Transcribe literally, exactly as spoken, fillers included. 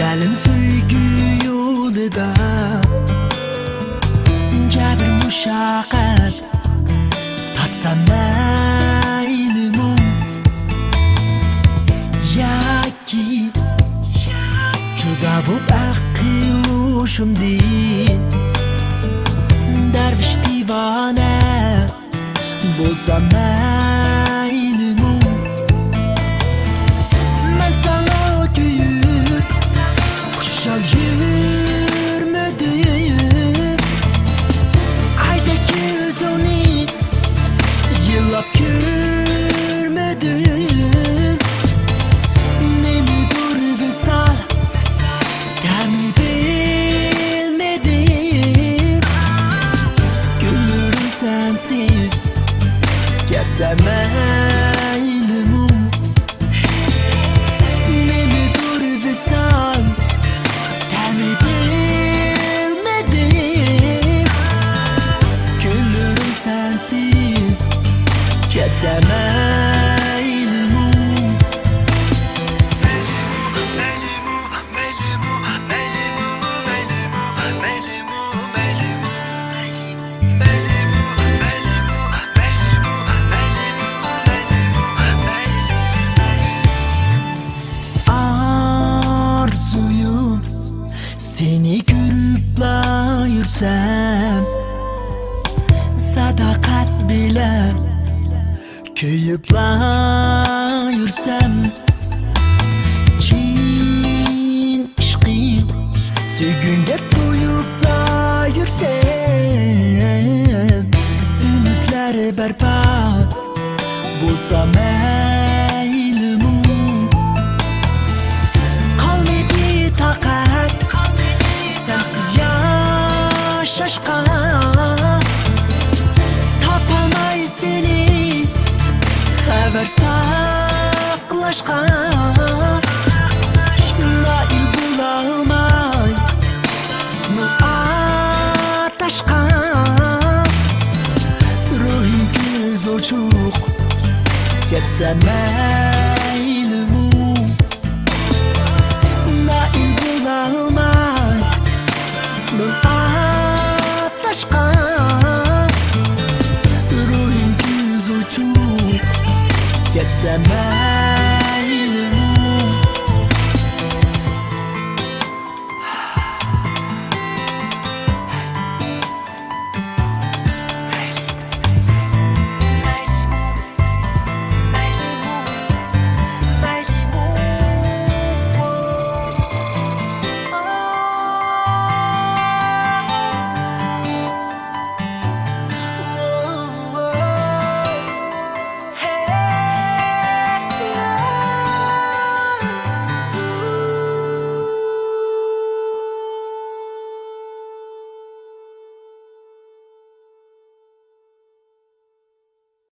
مەلۇم سۆيگۈ يولىدا جەبر مۇشەققەت تارتسام مەيلىمۇ، ياكى جۇدا بوپ ئەقىل ھوشۇمدىن دەرۋىش دىۋانە بولسام مەيلىمۇ، مەن ساڭا كۆيۈپ خۇشال يۈرمىدىم. ئايدەك يۈزۈڭنى يىللاپ كۆرمىدىم. نېمىدۇر ۋىسال تەمى بىلمىدىم. كۈنلىرىم سەنسىز كەتسە مەيلىمۇ، نېمىدۇر ۋىسال تەمى بىلمىدىم. كۈنلىرىم سەنسىز كەتسە مەيلىمۇ. ئارزۇيۇم، سېنى كۆرۈپلا يۈرسەم، ساداقەت بىلەن كۆيۈپلا يۈرسەم، چىن ئىشقىم، سۆيگۈڭگە تويۇپلا يۈرسەم، ئۈمىدلەر بەرپا بولسا مەيلىمۇ. قالمىدى تاقەت سەنسىز ياشاشقا، تاپالماي سېنى خەۋەر ساقلاشقا. نائىل بولالماي ئىسمىڭ ئاتاشقا، روھىم كۆز ئوچۇق كەتسە مەيلىمۇ. نائىل بولالماي ئىسمىڭ ئاتاشقا، روھىم كۆز ئوچۇق كەتسە مەيلىمۇ.